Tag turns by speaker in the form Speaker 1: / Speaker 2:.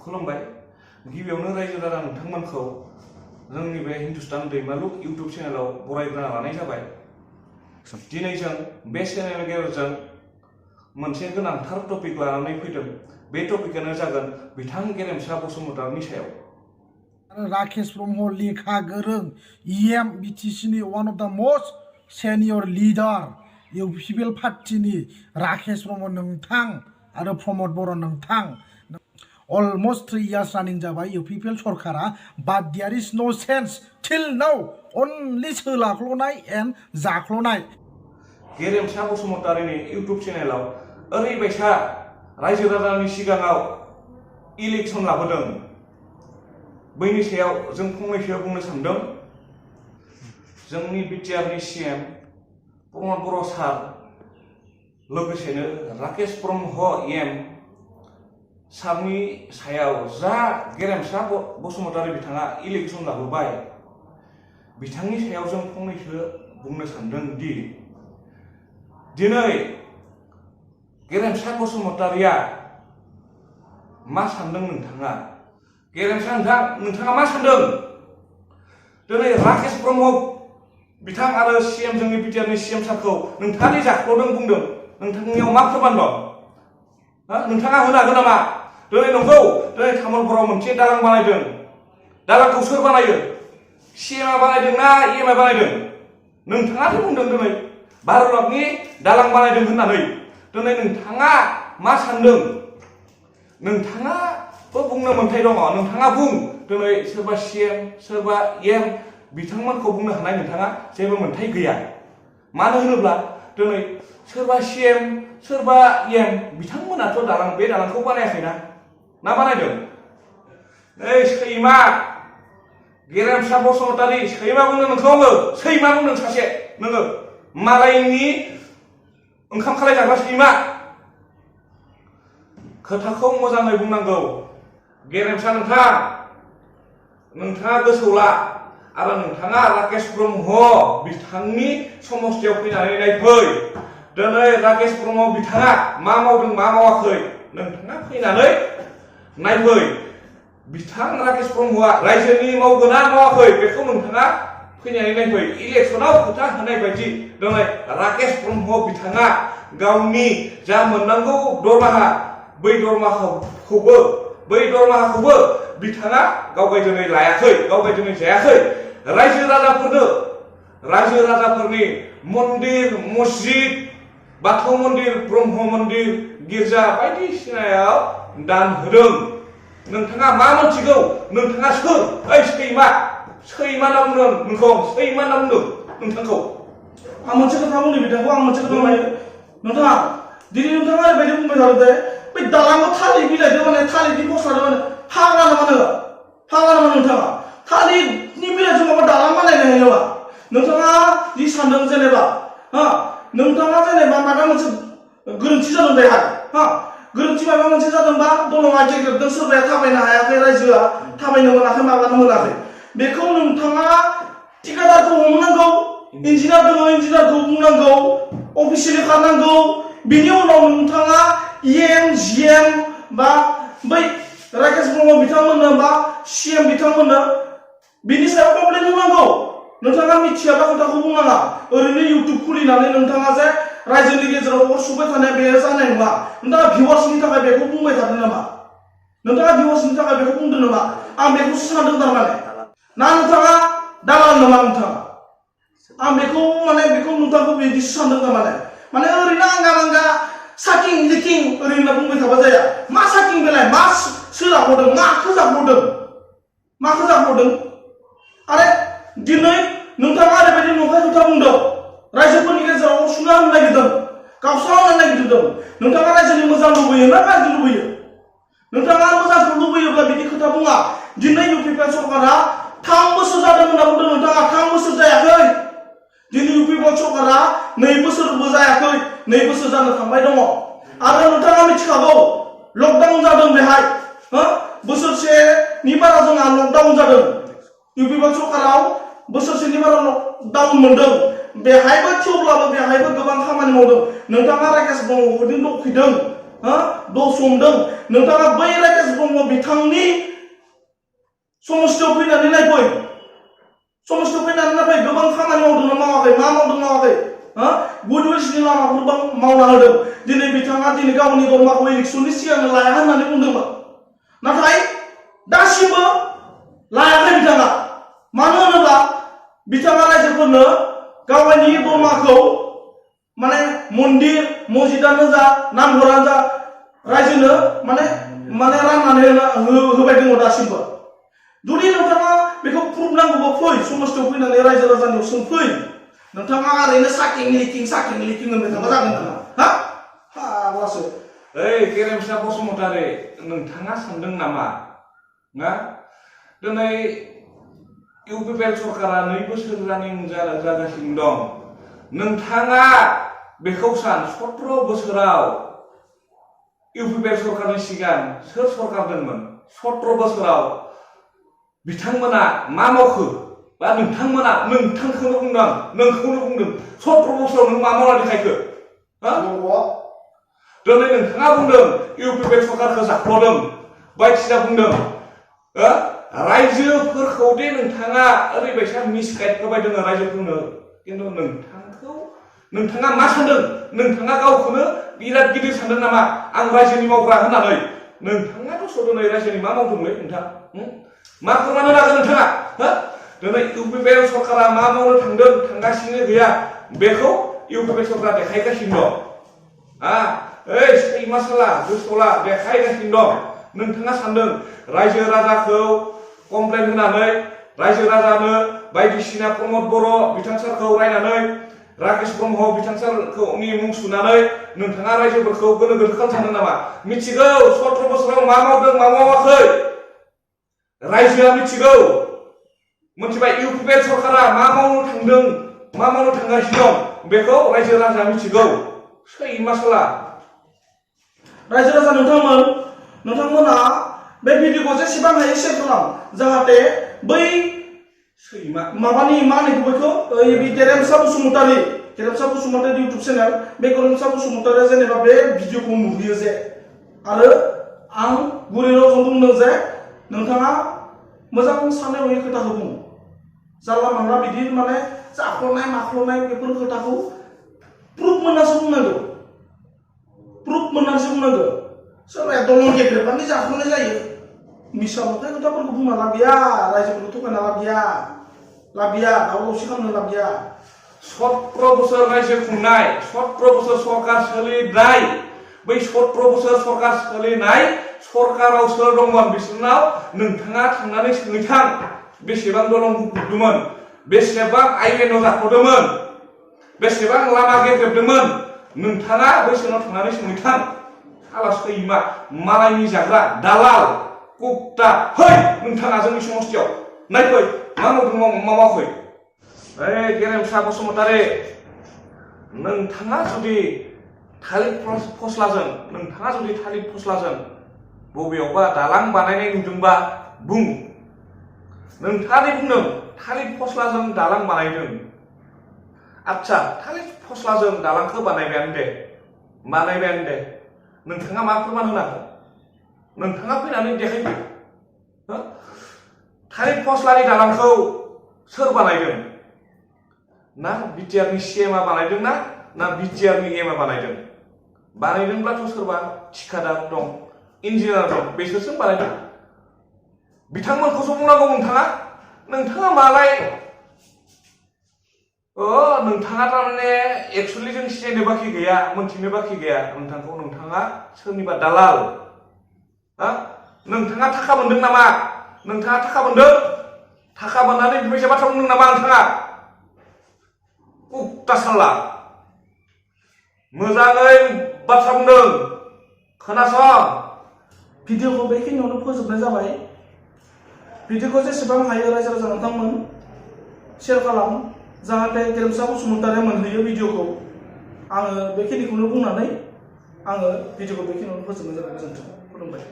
Speaker 1: खुलुमबाय गिबियावनो रायजो राजा नोंथांमोनखौ जोंनि बे हिन्दुस्तान दैमालु इउट्युब चेनेलाव बरायग्रोना लानाय जाबाय। दिनै जों बे चेनेलनि गेजेरजों मोनसे गोनांथार टपिक लानानै फैदों। बे टपिकआनो जागोन बिथां गेरेमसा बसुमतारिनि सायाव।
Speaker 2: राकेश ब्रह्म लेखा गोरों इएम बिटिसिनि one of the most senior leader UPPL पार्टीनि राकेश ब्रह्म नोंथां आरो प्रमद बर' नोंथां अलमोस्ट 3 years रानिं जाबाय इउपिपिएल सरकारा बाट there is no sense till now only सोलाख्ल'नाय एन्ड जाख्ल'नाय।
Speaker 1: गेरेमसा बसुमतारिनि इउट्युब चेनेलाव ओरैबायसा रायजो राजानि सिगाङाव इलेक्सन लाबोदों। बैनि सायाव जों फंनैसो बुंनो सानदों। जोंनि बिटिआरनि सीएम प्रमद बर' सार लोगोसेनो राकेश ब्रह्म एम सारनि सायाव जा गेरेमसा बसुमतारि बिथाङा इलेक्सन लाबोबाय, बिथांनि सायाव जों फंनैसो बुंनो सानदों दि दिनै गेरेमसा बसुमतारिया मा सानदों नोंथाङा? गेरेमसा नोंथाङा मा सानदों? दिनै राकेश ब्रह्म बिथां आरो सीएम जोंनि बिटिआरनि सीएम सारखौ नोंथाङा जाख्ल'दों बुंदों। नोंथांनियाव मा फोरमान दं? नोंथाङा होनो हागोन नामा? दिनै नंगौ, दिनै तामुलपुराव मोनसे दालां बानायदों। दालांखौ सोर बानायो? सीएमआ बानायदों ना इएमआ बानायदों? नोंथाङासो बुंदों दिनै 12 लाखनि दालां बानायदों होननानै। दिनै नोंथाङा मा सानदों? नोंथाङाबो बुंनो मोन्थाय दङ। नोंथाङा बुं। दिनै सोरबा सीएम सोरबा इएम बिथांमोनखौ बुंनो हानाय नोंथाङा जेबो मोन्थाय गैया। मानो होनोब्ला दिनै सोरबा सीएम सोरबा इएम बिथांमोनाथ' बे दालांखौ बानायाखैना बानायदों? सैमा गेरेमसा बसुमतारि सैमा बुंदों नोंखौ आङो। सैमा बुंदों सासे नोङो मालायनि ओंखाम खालाय जाग्रा सैमा। खोथाखौ मोजाङै बुंनांगौ। गेरेमसा नोंथाङा गोसोआव ला आरो नोंथाङा राकेश ब्रह्म बिथांनि समस्थियाव फैनानै नायफै। दिनै राकेश ब्रह्म बिथाङा मा मावदों मा मावाखै नोंथाङा फैनानै नायफै। बिथां राकेश ब्रह्मआ रायजोनि मावगोन ना मावाखै बेखौ नोंथाङा फैनानै नायफै। इलेक्सनाव खोथा होनाय बायदि दिनै राकेश ब्रह्म बिथाङा गावनि जा मोननांगौ दरमाहा बै दरमाहाखौबो बिथाङा गावगाय दिनै लायाखै, गावगाय दिनै जायाखै। रायजो राजाफोरनि मन्दिर मस्जिद बाथौ मन्दिर ब्रह्म मन्दिर गिर्जा बायदिसिनायाव दान होदों। नोंथाङा मा मोनथिगौ? नोंथाङा सोर? सैमा होनना बुंदों नोंखौ। सैमा होनना बुंदों नोंथांखौ।
Speaker 2: आं मोनसे खोथा बुंनो बिथांखौ आं मोनसे खोथा बुंनो। नोंथाङा दिनै नोंथाङा ओरैबायदि बुंबाय थादों दे बै दालांखौ थालिर बिलाइजों माने थालिरनि गस्लाजों माने फाग्ला नामा नोंथाङा? थालिरनि बिलाइजों माबा दालां बानायनो हायो नामा? नोंथाङा जि सानदों जेनेबा नोंथाङा जेनेबा माबा मोनसे गोरोन्थि जादों बेहाय गोरोन्थि माबा मोनसे जादोंबा दलङा गेग्रेबदों, सोरबाया थाबायनो हायाखै, रायजोआ थाबायनो मोनाखै, माबानो मोनाखै, बेखौ नोंथाङा थिकादारखौ हमनांगौ। इन्जिनियार दङ, इन्जिनियारखौ बुंनांगौ, अफिसियेलि खारनांगौ। बिनि उनाव नोंथाङा इएम जिएम बा बै राकेश ब्रह्म बिथांमोननो बा सीएम बिथांमोननो बिनि सायाव कमप्लेन होनांगौ। नोंथाङा मिथियाबा खोथाखौ बुंनाङा। ओरैनो इउट्युब खुलिनानै नोंथाङा जे रायजोनि गेजेराव अर सुबाय थानाय बे जानाय नङा। नोंथाङा भिउवार्सनि थाखाय बेखौ बुंबाय थादों नामा? नोंथाङा भिउवार्सनि थाखाय बेखौ बुंदों नामा? आं बेखौसो सानदों थारमाने। ना नोंथाङा दालाल नामा नोंथाङा? आं बेखौ नोंथांखौ बिदिसो सानदों थारमाने। माने ओरैनो आंगा साकिं लिकिं ओरैनो बुंबाय थाबा जाया। मा साकिं बेलाय? मा सोलाबदों? माखौ जाब्रदों? आरे दिनै नोंथाङा ओरैबायदि नंखाय खोथा बुंदों। रायजोफोरनि गेजेराव सुना होनो नागिरदों, गावस्रा होनो नागिरदों। नोंथाङा रायजोनि मोजां लुबैयो ना गाज्रि लुबैयो? नोंथाङा मोजांखौ लुबैयोब्ला बिदि खोथा बुङा। दिनै इउपिपिएल सरकारा 3 बोसोर जादों होनना बुंदों नोंथाङा। 3 बोसोर जायाखै। दिनै इउपिपिएल सरकारा 2 बोसोरबो जायाखै, 2 बोसोर जानो थांबाय दङ। आरो नोंथाङा मिथिखागौ लकडाउन जादों बेहाय। बोसोरसेनि बारा जोंहा लकडाउन जादों। इउपिपिएल सरकाराव बोसोरसेनि बारा लकडाउन मोनदों। थेवब्लाबो बेहायबो गोबां खामानि मावदों। नोंथाङा राकेश ब्रह्मखौ दौफैदों, दौसोमदों। नोंथाङा बै राकेश ब्रह्म ब्रह्म बिथांनि समस्थियाव फैनानै नायफै समस्थियाव फैनानै नायफै गोबां खामानि मावदोंना मावाखै मा मावदों मावाखै गुडविल्सनि लामाफोर मावना होदों दिनै बिथाङा दिनै गावनि दरमाखौ इलेक्सननि सिगांनो लाया होननानै बुंदोंमोन नाथाय दासिमबो लायाखै बिथाङा मानो होनोब्ला बिथाङा रायजोफोरनो गावनि दरमाखौ माने मन्दिर मस्जिदानो जा नामघरानो जा रायजोनो माने राननानै होबाय दङ दासिमबो जुदि नोंथाङा बेखौ प्रुफ नांगौबा फै समस्थियाव फैनानै रायजो राजानियाव सोंफै नोंथाङा ओरैनो साकिं लिकिं होनबाय थाबा जागोन नामा हा हाब्लासो
Speaker 1: ओइ गेरेमसा बसुमतारी नोंथाङा सानदों नामा ना दिनै इउपिपिएल सरकारा 2 बोसोर रानिं जागासिनो दं नोंथाङा बेखौ सान 17 बोसोराव इउपिपिएल सरकारनि सिगां सोर सरकार दंमोन 17 बोसोराव बिथांमोना मा मावखो बा नोंथांमोना नोंथांखौनो बुंदों नोंखौनो बुंदों 17 बोसोराव नों मा मावना देखायखो दिनै नोंथाङा बुंदों इउपिपिएल सरकारखौ जाख्ल'दों बायदिसिना बुंदों रायजोफोरखौ दे नोंथाङा ओरैबायसा मिसगाइड होबाय दङ रायजोफोरनो खिन्थु नोंथाङा मा सानदों नोंथाङा गावखौनो बिराद गिदिर सानदों नामा आं रायजोनि मावग्रा होननानै नोंथाङाथ' दिनै रायजोनि मा मावदोंलै नोंथां मा फोरमान होनो हागोन नोंथाङा दिनै इउपिपिएल सरकारा मा मावनो थांगासिनो गैया बेखौ इउपिपिएल सरकारा देखायगासिनो दं ओइ सैमा साला गोसोला देखायगासिनो दं नोंथाङा सानदों रायजो राजाखौ कमप्लेन होनानै रायजो राजानो बायदिसिना प्रमद बर' बिथां सारखौ रायनानै राकेश ब्रह्म बिथां सारखौ मुं सुनानै नोंथाङा रायजोफोरखौ गोनो गोथो खालामनो सानदों नामा मिथिगौ 17 बोसोराव मा मावदों मा मावाखै रायजोआ मिथिगौ मोनथिबाय इउपिपिएल सरकारा मा मावनो थांदों मा मावनो थांगासिनो दं बेखौ रायजो राजाया मिथिगौ सैमा साला
Speaker 2: रायजो राजा नोंथांमोना बे भिडिअखौ जेसेबां हायो शेयार खालाम जाहाथे बै
Speaker 1: सैमा
Speaker 2: माबानि मा होनो बेखौ गेरेमसा बसुमतारी इउटुब चेनेल बे गेरेमसा बसुमतारी जेनेबा बे भिडिअखौ नुयो जे आरो आं गुरै रावजों बुंदों जे नोंथाङा मोजां साननाय हयै खोथाखौ बुं जानला मानला बिदि माने जाख्ल'नाय माख्ल'नाय बेफोर खोथाखौ प्रुफ मोननासो बुंनांगौ सोरबाया दलं गेब्रेबानो जाख्ल'नाय जायो मिसा मोनथाय खोथाफोरखौ बुंना लाब गैया रायजोफोरखौ थगायना लाब गैया दावराव दावसि खालामनो लाब गैया
Speaker 1: 17 बोसोर रायजो खुंनाय 17 बोसोर सरकार सोलिनाय बै 17 बोसोर सरकार सोलिनाय सरकाराव सोर दंमोन बिसोरनाव नोंथाङा थांनानै सोंहैथां बेसेबां दलं बुख्रुबदोंमोन बेसेबां आइलेन्डआव जाख्ल'दोंमोन बेसेबां लामा गेब्रेबदोंमोन नोंथाङा बैसोरनाव थांनानै सोंहैथां साला सैमा मालायनि जाग्रा दालाल कुत्ता फै नोंथाङा जोंनि समस्थियाव नायफै मा मावदों मा मावाखै ओइ गेरेमसा बसुमतारी नोंथाङा जुदि थालिर फस्लाजों बबेयावबा दालां बानायनाय नुदोंबा बुं नोंथाङा बुंदों थालिर फस्लाजों दालां बानायदों आच्छा थालिर फस्लाजों दालांखौ बानायबायानो दे नोंथाङा मा फोरमान होनो हागोन नोंथाङा फैनानै देखायदो थालिर फस्लानि दालांखौ सोर बानायदों ना बिटिआरनि सिएमआ बानायदों ना बिटिआरनि एमआ बानायदों बानायदोंब्लाथ' सोरबा ठिकादार दं इन्जिनियार दं बेसोरसो बानायदों बिथांमोनखौसो बुंनांगौ नोंथाङा मालाय नोंथाङा थारमाने एक्सुअलि जों सिनायनो बाखि गैया मोनथिनो बाखि गैया नोंथाङा सोरनिबा दालाल नोंथाङा थाखा मोनदों नामा नोंथाङा थाखा मोनदों थाखा मोननानै बेबायदि बाथ्रा बुंदों नामा नोंथाङा कुत्ता साला मोजाङै बाथ्रा बुंदों खोनासं
Speaker 2: भिडिअखौ बेखिनियावनो फोजोबनाय जाबाय भिडिअखौ जेसेबां हायो रायजो राजा नोंथांमोन शेयार खालाम जाहाथे गेरेमसा बसुमतारीया मोनहैयो भिडिअखौ आङो बेखिनिखौनो बुंनानै आङो भिडिअखौ बेखिनियावनो फोजोबनाय जाबाय गोजोन्थों खुलुमबाय